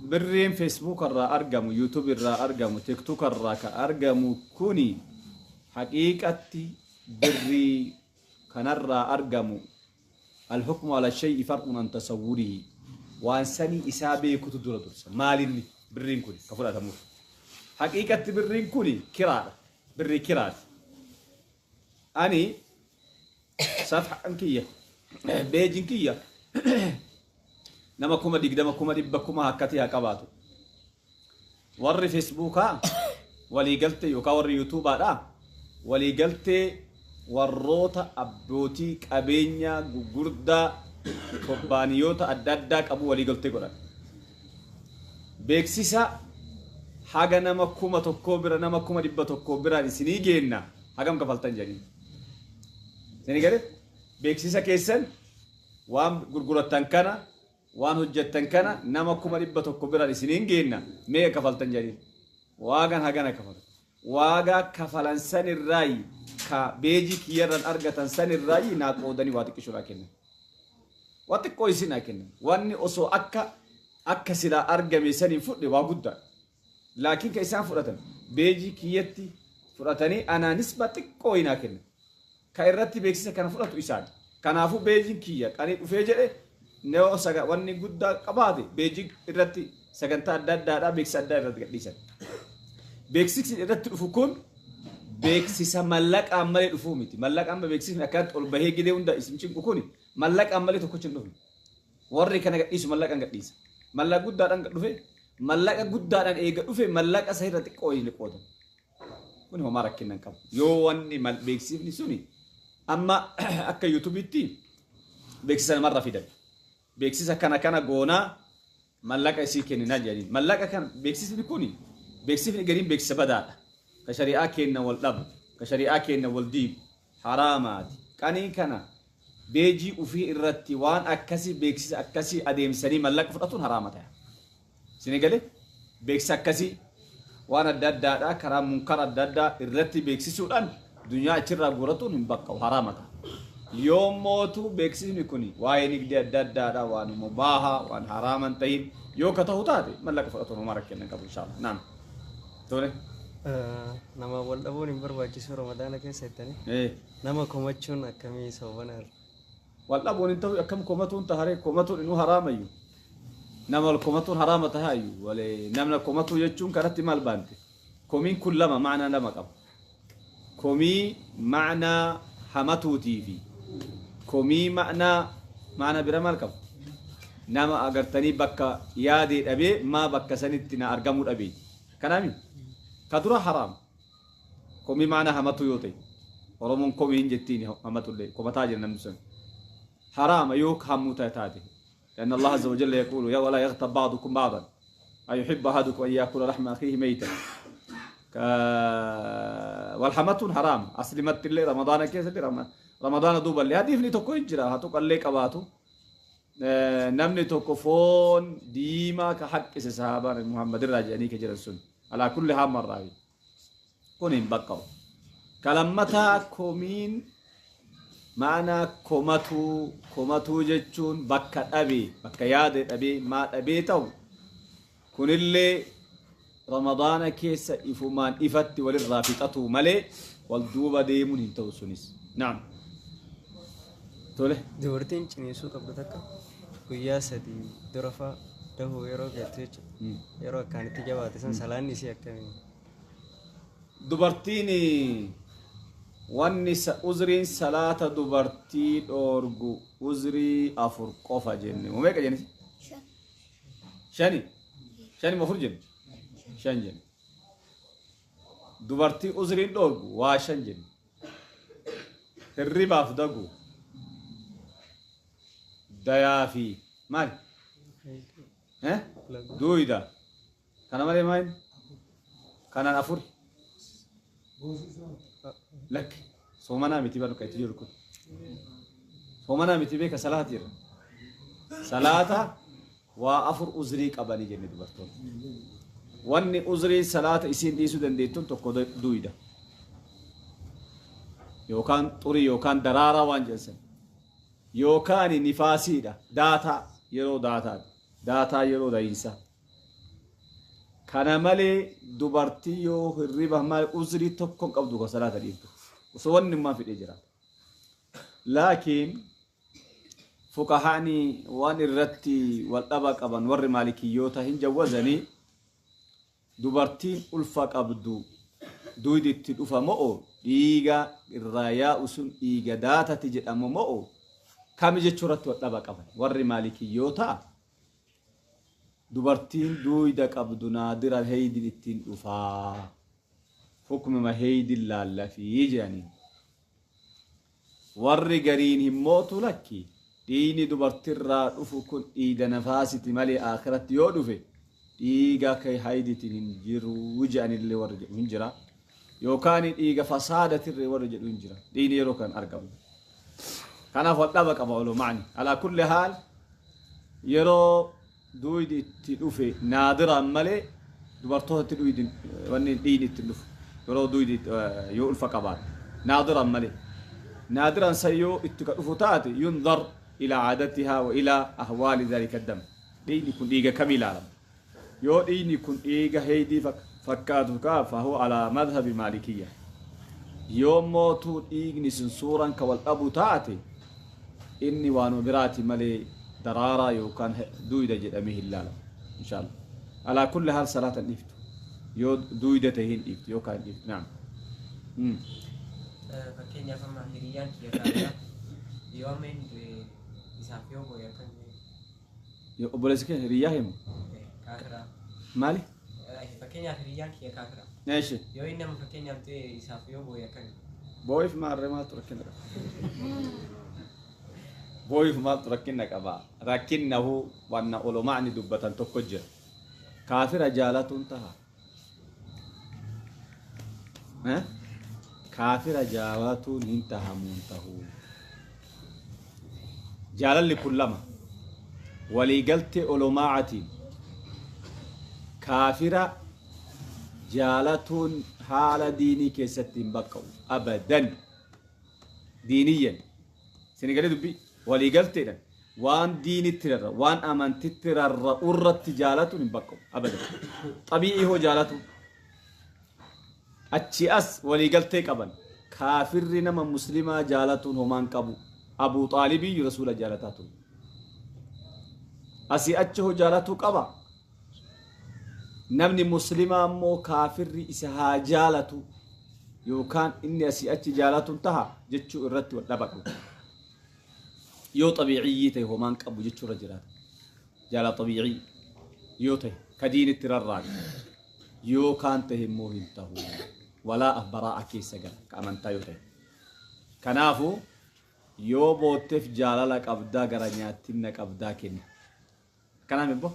Birriin Facebook irraa argamu, YouTube irraa argamu, TikTok irraa ka argamu kuni haqiiqatti birrii kanarraa argamu, alhukmu ala shay'i far'un an tasawwurihi, waan sanii isaa beekutu dura dursa. Maalinni birriin kuni ka fudhatamuuf? Haqiiqatti birriin kuni kiraadha, birrii kiraati. Ani safhaan kiyya, beejin kiyya nama 20,000, 100,000, kuma hakkatii haa qabaatu. Warri Feesbuukaa waliigaltee yookaan warri Yuutuubaadha waliigaltee warroota abbootii qabeenyaa gugurdaa kubbaaniyoota adda addaa qabu waliigaltee godhan. Beeksisa haga nama 1,000 bira, nama 100,000 biraan isinii geenna, hagam kafaltan jedhanii. Isinii galee beeksisa keessan, waan gurgurattan kana, waan hojjettan kana nama 100,000 biraan isiniin geenna, meeqa kafaltan jedhanii. Waagan hagana kafalu. Waagaa kafalan sanirraayi, ka beejii kiyyarraan argatan sanirraayi naa qoodanii waa xiqqishuu naa kennan. Waa xiqqoo isin naa kennan. Wanni osoo akka silaa argame saniin fudhe waa guddaa. Laakiin ka isaan fudhatan beejii kiyyatti fudhatanii anaa nisba xiqqoo naa kennan. Ka irratti beeksisa kana fudhatu isaan. Kanaafuu beejiin kiyya qanii dhufee jedhe yoo wanni guddaa qabaate beejii irratti sagantaa adda addaadhaa beeksisa addaa irratti gadhiisan. Beeksisni irratti dhufu kun beeksisa mallaqaan malee dhufuu miti. Mallaqaan beeksisni akkanatti ol bahee gidee hunda isin cinqu kun mallaqaan malee tokkochi hin dhufne. Warri kana gadhiisu mallaqaan gadhiisa. Mallaqa guddaadhaan dhufe, mallaqa guddaadhaan eega dhufe mallaqa isa irra xiqqoo hin qoodan. Kun homaa rakkina hin qabu. Yoo wanni beeksifni suni amma akka YouTube'itti beeksisa namarra fidan. Beeksisa kana kana goonaa mallaqa isii kenninaa jedhanii. Mallaqa kana beeksisni kun, beeksifni gariin beeksisa badaadha. Ka shari'aa kenna wal dhabu, ka shari'aa kenna wal diigu haraamaati. Qanii kana beejii ufii irratti waan akkasii, beeksisa akkasii adeemsanii mallaqa fudhatuun haraama ta'a. Isin galee beeksisa akkasii waan adda addaadhaa karaa munkara adda addaa irratti beeksisuudhaan dunyaa achirraa guuratuun hin baqqa'u, haraama ta'a. Yoo mootu beeksisni kun waa'ee nigdii adda addaadha, waan mubaaha, waan haraama hin ta'in yoo ka ta'u taate, mallaqa fudhatuun homaa rakkina hin qabu, inshallah. Naam. Tole. Nama wal dhabuun hin barbaachisu Ramadaana keessa jettanii. Nama komachuun akkamii soobana irra? Wal dhabuun hin ta'u, akkam komatuun taharee? Komatuun inuu haraamayyuu. Nama wal komatuun haraama tahaayyuu. Walee namna komatuu jechuun kanatti maal baante? Komiin kun lama, ma'anaa lama qaba. Komii ma'anaa hamatuutii fi komii ma'anaa bira maal qaba? Nama agartanii bakka yaadee dhabee maa bakka sanitti na argamuu dhabeeti. Kanaami? Ka dura haraama. Komii ma'anaa hamatuu yoo ta'e. Oromoon komii hin jettiin, hamatullee komataa jira namni sun. Haraama yoo hammuu taate. لأن الله عز وجل يقول: يا ولا يغتب بعضكم بعضا، أيحب أحدكم أن يأكل لحم أخيه ميتا؟ Walhamatuun haraama. Aslimatti illee Ramadaana keessatti, Ramadaana duuba illee hadiifni tokko hin jira. Haa tuqallee qabaatu. Namni tokko foon diimaa ka haqqise sahaabaan Muhammad irraa jedhanii ka jiran sun. Alaa kulli haal marraawi. Kun hin baqqa'u. Kalammataa komiin ma'anaa komatuu, komatuu jechuun bakka dhabee, bakka yaade dhabee, maa dhabee ta'u, kunillee Ramadaana keessa ifumaan ifatti walirraa fixatuu malee wal duuba deemuun hin ta'u sunis. Naam. Tole. Dubartiin ciniinsuu qabdu takka guyyaa 3 dura fa'aa dahuu yeroo geettu jechuudha. Yeroo akkaan itti jabaate san salaanni isii akkamii? Dubartiin wanni uzriin salaata dubartii dhoorgu uzrii afur qofa jenne. Moo meeqa jenne? Shani. Shani moo afur jenne? Shan jenne. Dubartii uzriin dhoorgu waa shan jenne. Hirribaaf dagu, dayaa fi maali? Eh? Duuyda. Kana malee maali? Kanaan afur. Lakki. Soomanaa miti barka itti jiru kun. Soomanaa miti, beeka, salaata jira. Salaata waa afur uzrii qabanii jenne dubartoonni. Wanni uzriin salaata isiin dhiisuu dandeettuun tokko duuyda. Yookaan xurii yookaan daraaraa waan jedhan. Yookaan nifaasiidha. Daataa yeroo daataati. Daataa yeroo da'iinsaa. Kana malee dubartii yoo hirriba maal uzrii tokko hin qabdu ka salaata dhiiftu. Osoo wanni immaa fidhee jiraata. Laakiin fuqahaani waan irratti wal dhaba qaban warri maalikiyyoota hin jawwazanii dubartiin ulfa qabdu duydi itti dhufa mo'o dhiiga irraa yaa'u sun dhiiga daatati jedhamu mo'o kami jechuu irratti wal dhaba qaban warri maalikiyyoota dubartiin duyda qabdu naadira heydin ittiin dhufaa hukmuma heydin laallafii jedhaniin. Warri gariin hin mootu lakki dhiigni dubartirraa dhufu kun dhiiga nafaasiti malee akhiratti yoo dhufe dhiiga akka hayditiin hin jiru jedhanillee warri jedhu hin jira. Yookaan dhiiga fasaadatirree warri jedhu hin jira. Dhiigni yeroo kan argamu. Kanaaf wal dhaba qaba ulumaani. Alaa kulli haal yeroo duydi itti dhufe naadiraan malee dubartootatti dhuydi wanni dhiigni itti dhufu yeroo duydi yoo ulfa qabaate naadiraan malee. Naadiran san yoo itti ka dhufu taate yundar ilaa caadatihaa wa ilaa ahwaali dhalika dam. Dhiigni kun dhiiga kamii ilaalama? Yoo dhiigni kun dhiiga heydii fakkaatu kaa fahuwa alaa madhabi maalikiyya. Yoo mootuu dhiigni sun suuraan ka wal dhabu taate inni waanuma biraati malee daraaraa yookaan duyda jedhamee hin laalamu. Inshallah. Alaa kulli haal salaata hin dhiiftu. Yoo duyda ta'e hin dhiiftu yookaan hin dhiiftu. Naam. Fakkeenyaaf amma hiriyyaan kiyya kaafira yoo amma inni du'e isaaf yoo boo'e akkam jedhe? Yoo obboleessi kee hiriyyaa himu? Kaafira. Maali? Fakkeenyaaf hiriyyaan kiyya kaafira. Eeshi. Yoo inni amma fakkeenyaaf du'e isaaf yoo boo'e akkam? Boo'iif maarree maaltu rakkina qaba? Boo'iif maaltu rakkina qaba? Rakkinnahu wanna ulumaani dubbatan tokko jira. Kaafira jaalatuun taha. Kaafira jaalatuun hin tahamuun tahuu. Jaalalli kun lama. Waliigaltee ulumaa'atiin kaafira jaalatuun haala diinii keessatti hin baqqa'u. Abadan. Diiniyyan. Sinigalee dubbii waliigalteedhaan waan diinitti rarra waan amantitti rarra'u irratti jaalatuun hin baqqa'u. Abadan. Xabii'ii hoo jaalatu. Achi as waliigaltee qaban. Kaafirri nama muslimaa jaalatuun homaan qabu. Abuu Xaalibii rasuula jaalataa ture. Asii achi hoo jaalatuu qaba. Namni muslimaa immoo kaafirri isa haa jaalatu yookaan inni asii achi jaalatuun taha jechuu irratti wal dhabadhu. Yoo xabiiciyyii ta'e homaan qabu jechuu irra jiraata. Jaala xabiicii yoo ta'e ka diinitti rarraaqe yookaan ta'e immoo hin tahu. Walaa baraa'a keessa gala ka amantaa yoo ta'e. Kanaafuu yoo bootteef jaalala qabdaa gara nyaattinna qabdaa kenna. Kanaaf immoo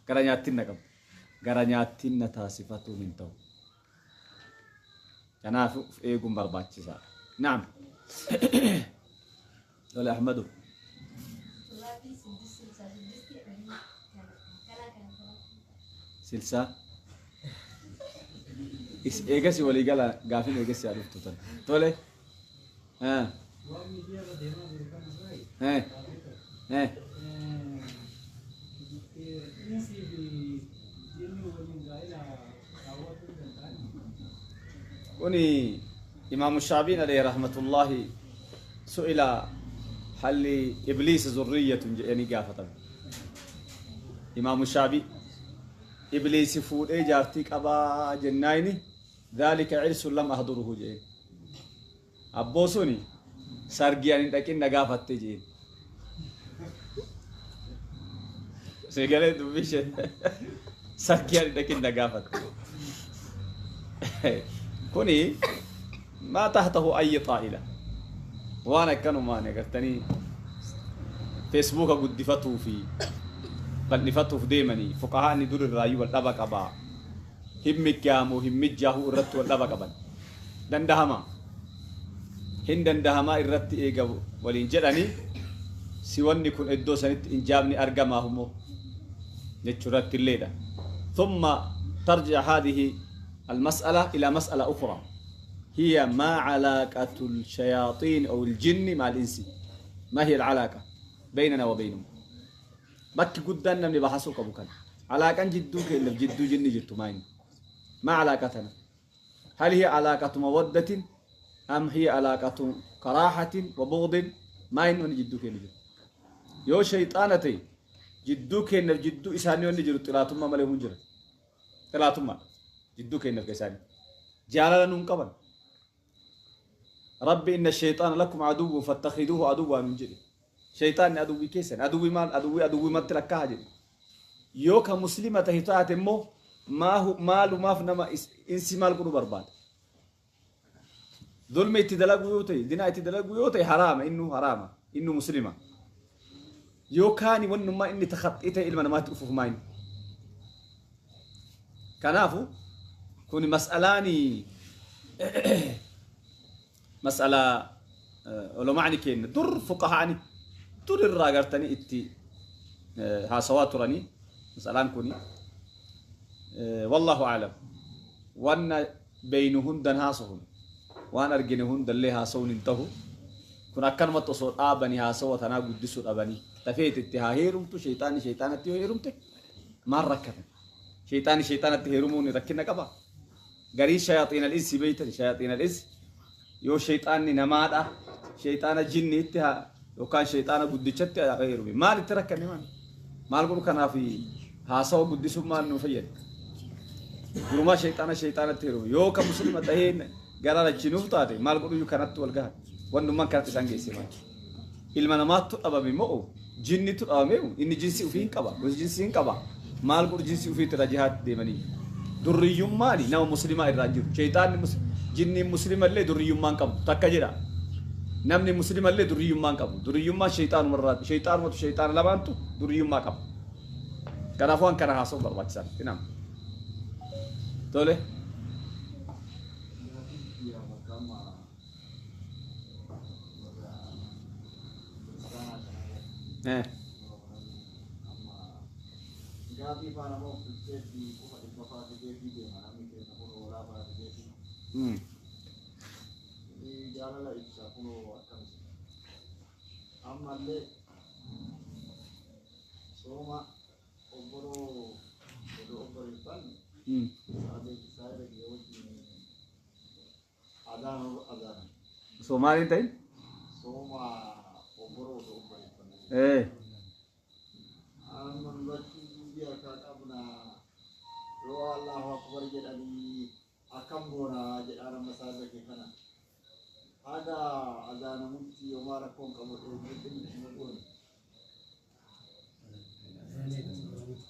gara nyaattinna qabda. Gara nyaattinna taasifatuun hin ta'u. Kanaaf of eeguun barbaachisaadha. Naam. Tole Ahmadu. Silsaa. Eegasi walii gala gaafin eegasi haa dhuftu tole. Tole. Kuni Imaamu Shaabiin alayhi rahmatullahi su'ila halli ibliisa zurriyyatun jedhanii gaafatame. Imaamu Shaabii ibliisi fuudhee jaartii qabaa jennaayini dhaalika cirsun lam ahduruhu jedheen. Abboo suni sargii ani hin dhaqin na gaafatte jedheen. Sagalee dubbii ishee sargii ani hin dhaqin na gaafatte. Kuni maa tahtahu ayyi xaa'ila. Waan akkanumaan agartanii feesbuuka guddifatuu fi bal'ifatuuf deemanii fuqahaanni dur irraayyuu wal dhaba qabaa. Hin mikkaamu hin mijjaahu irratti wal dhaba qaban. Dandahama. Hin dandahamaa irratti eega waliin jedhanii si wanni kun iddoo sanitti injaabni argamaa humoo jechuu irratti illeedha. Thumma tarji'a haadhihi المسألة إلى مسألة أخرى هي ما علاقة الشياطين أو الجن مع الإنس؟ ما هي العلاقة بيننا وبينهم؟ bakki guddaan namni bahasuu qabu kana. Alaaqaan jidduu keenyaaf jidduu jinni jirtu maayini? Maa alaaqatana? Hal hiya alaaqatu mawaddatin am hiya alaaqatu karaahatin wa bughdin? Maayini wanni jidduu keenya jiru? Yoo shayxaana ta'e jidduu keenyaaf jidduu isaanii wanni jiru xilaatummaa malee hin jiru. Xilaatummaa jidduu keenyaaf isaanii. Jaalala nuun qaban. Rabbi inna shayxaana lakum aduwwun fattakhiduuhu aduwwaa nuun jedhe. Shayxaanni aduwwii keessan aduwwii maal aduwwii aduwwii matti lakkaa'a jedhe. Yoo ka muslima tahe taate immoo maalumaaf nama insi maal godhuu barbaada? Zulmi itti dalaguu yoo ta'e, zinaa itti dalaguu yoo ta'e haraama, innuu haraama, innuu muslima. Yoo kaani wannummaa inni takhaxxii ta'e ilma namaatti dhufuuf maa inni? Kanaafu kun mas'alaani mas'alaa ulamaani keenya dur fuqahaani dur irraa gartanii itti haasawaa turanii mas'alaan kuni. Wallahu a'lam. Wanna beeynu hundan haasofnu, waan argine hundallee haasawuun hin tahu. Kun akkanumatti osoo dhaabanii haasawa tanaa guddisuu dhabanii tafeet itti haa heerumtu. Shayxaanni shayxaanatti yoo heerumte maal rakkatan? Shayxaanni shayxaanatti heerumuun rakkina qaba? Garii shayaaxiin al-insi beeytan, shayaaxiin al-insi yoo shayxaanni namaadha shayxaana jinniitti haa yookaan shayxaana guddichatti haa heerume maal itti rakkanne? Maal maal godhu? Kanaaf haasawa guddisuun maal nu fayyada? Durumaa shayxaana shayxaanatti heerume yoo ka muslima tahee gara lachinuuf taate maal godhu? Kanatti wal gahan wannummaan kanatti isaan geesse maal? Ilma namaattu dhabame moo jinnitu dhabame? Inni jinsi ofii hin qaba, gosi jinsii hin qaba. Maal godhu? Jinsi ofiitti irraa jihaatti deemanii durriyyummaani nama muslimaa irraa jiru. Shayxaanni jinniin muslima illee durriyyummaan qabu takka jedha. Namni muslima illee durriyyummaan qabu. Durriyyummaan shayxaanuma irraa, shayxaanumatu, shayxaana lamaantu durriyyummaa qaba. Kanaafuu waan kana haasa'uun barbaachisaa miti nama. Tole. Yaa bakka amma warra kiristaanaa kana amma gaafii faana moo filteetti 500,000 fideefii deema namni keenya kun, hoolaa faa fideefii jaalala ibsa kunoo akkamisi. Ammallee sooma obboroo odoo obboreeffanne saahiba kiyya wajjin adaana adaana. So maaliin ta'in? Sooma obboroo odoo obboreeffanne. Amma lachuu dubbii harkaa qabna, yoo Allahu akbar jedhanii akkam goona jedhaan. Amma saahiba kee kana haga azaanamutti yomaa rakkoon qabu dheedhee goone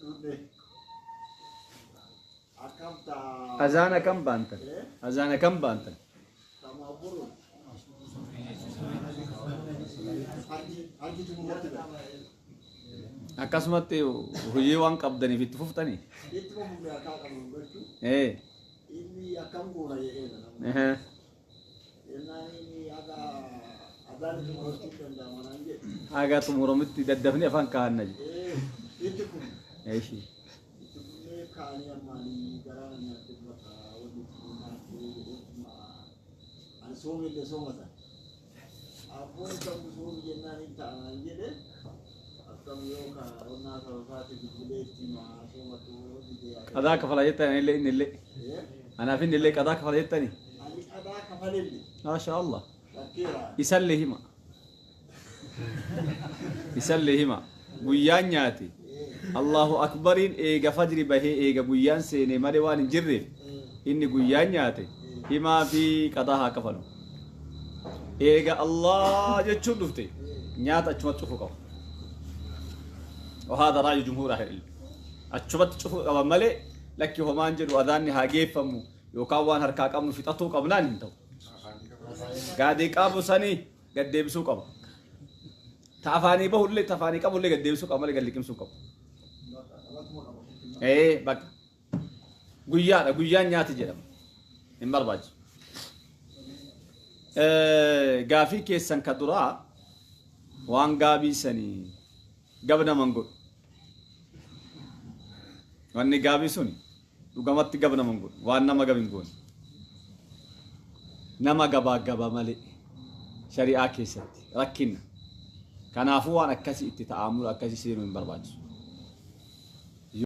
dhudhe akkam ta'a? Azaana kam baantan? Azaana kam baantan? Kama obboroo harki xumurratti ba'e. Akkasumatti hojii waan qabdaniif itti fuftanii? Ittuma fufne, harkaa qabnu gochuu. Inni akkam goona jedheera namni. Jennaan inni haga azaanni xumuratti hin danda'ama naan jedhe. Haga xumuramutti daddafnee afaan kaa'anna jedhe. Ee, itti kun Eeshi. itti kunnee kaanii ammaanii garaa na nyaatte bakka wanni itti nyaattee jedhee ani soomillee soomatan. Abboon kam soomi jennaan hin ta'a naan jedhe. Akkam yoo ka onnaa sababaati bilbilee itti himaa soomatu didee. Qadaa kafala jettani illee inni illee. Anaaf inni illee qadaa kafala jettani. Ani qadaa kafalelle. Maasha Allah. Rakkeera. Isallee hima. Isallee hima. Guyyaan nyaate. Allahu akbariin eega fajri bahee eega guyyaan seenee malee waan hin jirreef inni guyyaan nyaate himaa fi qadaa haa kafalu. Eega Allah jechuun dhufte nyaata achumatti cufuu qaba. وهذا رأي جمهور أهل العلم. Achumatti cufuu qaba malee lakki homaan jedhu adaanni haa geeffamu yookaan waan harkaa qabnu fixatuu qabnaan hin ta'u. Gaadii qabu sanii gad deebisuu qaba. Ta afaanii bahullee, ta afaanii qabullee gad deebisuu qaba malee gad liqimsuu qabu. Ee, bakka. Guyyaadha, guyyaan nyaati jedhama. Hin barbaachisu. Gaafii keessan ka duraa waan gaabii sanii gabna man godhu. Wanni gaabii suni dhugamatti gabna man godhu, waan nama gab hin goone. Nama gabaa gaba malee shari'aa keessatti rakkinna. Kanaafuu waan akkasii itti ta'amuu akkasii seenuu hin barbaachisu.